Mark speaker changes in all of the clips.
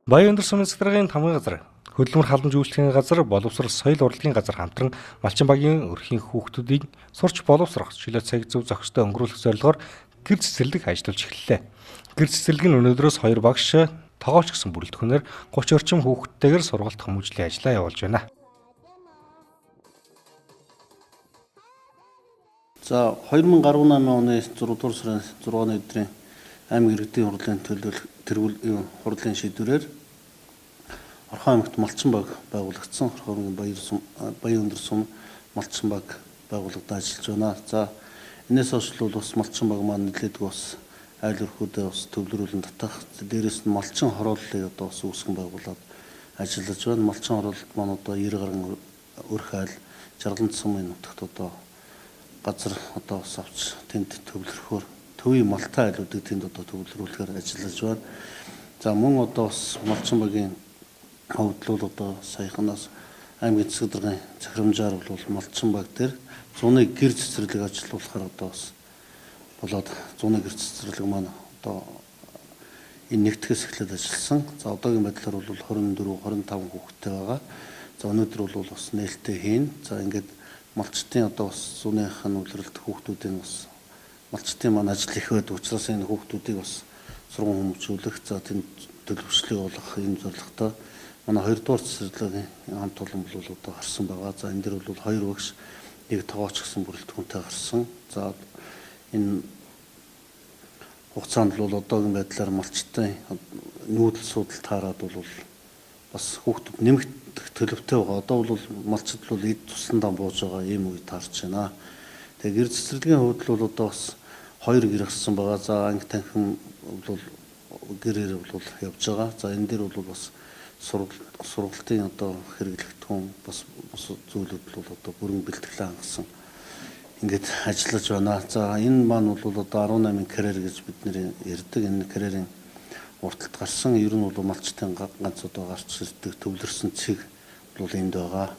Speaker 1: Баян өндөр сумын цэцэрлэгийн тамгын газар, хөдөлмөр халамж үйлчлэгийн газар, боловсрол соёл урлагийн газар хамтран малчин багийн өрхийн хүүхдүүдийг сурч боловсрох, чөлөө цаг зав зохистой өнгөрүүлэх зорилгоор гэр цэцэрлэг ажиллуулж эхэллээ. Гэр цэцэрлэг нь өнөөдрөөс 2 багш тогооч гэсэн бүрэлдэхүүнээр 30 орчим хүүхдтэйгээр сургалт хүмүүжлийн ажлаа явуулж байна.
Speaker 2: За 2018 оны 6 дугаар сарын 6-ны өдрийн аймаг иргэдийн хурлын төлөөлөл тэргүүл хурлын шийдвэрээр Орхон аймагт малчин баг байгуулагдсан. Орхон аймгийн Баян өндөр сум малчин баг байгуулагдаж ажиллаж байна. За энэс хойш бол бас малчин баг маань нэлээдгүй бас айл өрхүүдээ бас төвлөрүүлэн татах. Дээрээс нь малчин хорооллыг одоо бас үүсгэн байгуулад ажиллаж байна. Малчин хорооллт маань одоо 90 гаруй өрх айл 60 сумын нутагт одоо газар одоо бас авч тэнд төвлөрөхөөр төвийн малтай айлуудыг тэнд одоо төвлөрүүлэхээр ажиллаж байна. За мөн одоо бас малчин багийн хувьд бол одоо саяханаас аймгийн засаг даргын захирамжаар бол малчин баг дээр зуны гэр цэцэрлэг ажилуулахаар одоо бас болоод зуны гэр цэцэрлэг маань одоо энэ нэгтгэхээс эхлээд ажилласан. За одоогийн байдлаар бол 24 25 хүүхэдтэй байгаа. За өнөөдөр бол бас нээлттэй хийн. За ингээд малчдын одоо бас зуных нь улиралд хүүхдүүдийн бас малчдын маань ажил их байдаг учраас энэ хүүхдүүдийг бас сурган хүмүүжүүлэх, за тэнд төлөвшлийг олгох ийм зорилготой манай 2 дугаар цэцэрлэгийн хамт олон бол одоо гарсан байгаа. За энэ дэр бол 2 багш нэг тогооч гэсэн бүрэлдэхүүнтэй гарсан. За энэ хугацаанд бол одоогийн байдлаар малчдын нүүдэл судал таарад бол бас хүүхдүүд нэмэгдэх төлөвтэй байгаа. Одоо бол малчид бол эд тусландаа бууж байгаа ийм үе таарч байна. Тэгээ гэр цэцэрлэгийн хувьд бол одоо бас 2 гэр гарсан байгаа. За анги танхим бол гэрээр бол явж байгаа. За энэ дэр бол бас сургалтын одоо хэрэглэгдэхүүн бас зүйлүүд бол одоо бүрэн бэлтгэлээ хангасан ингээд ажиллаж байна. За энэ маань бол одоо 18 карьер гэж бид нэр ярьдаг. Энэ карьерийн урталт гарсан. Ер нь бол малчдын ганц одоо гарч ирдэг төвлөрсөн цэг бол энд байгаа.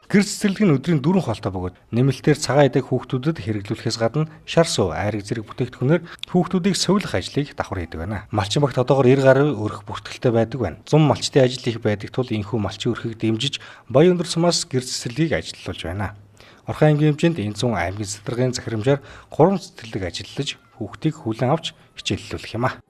Speaker 1: Гэр цэцэрлэг нь өдрийн 4 хоолтой бөгөөд нэмэлтээр цагаан эдэг хүүхдүүдэд хэрэглүүлэхээс гадна шар суу, айраг зэрэг бүтээгдэхүүнээр хүүхдүүдийг сувилах ажлыг давхар хийдэг байна. Малчин багт одоогор 90 гаруй өрх бүртгэлтэй байдаг байна. 100 малчдын ажил их байдаг тул энэхүү малчин өрхийг дэмжиж Баян өндөр сумаас гэр цэцэрлэгийг ажиллуулж байна. Орхон аймгийн хэмжээнд энэ 100 аймгийн цэцэрлэгийн захирамжаар 3 цэцэрлэг ажиллаж хүүхдийг хүлээн авч хичээллүүлэх юм а.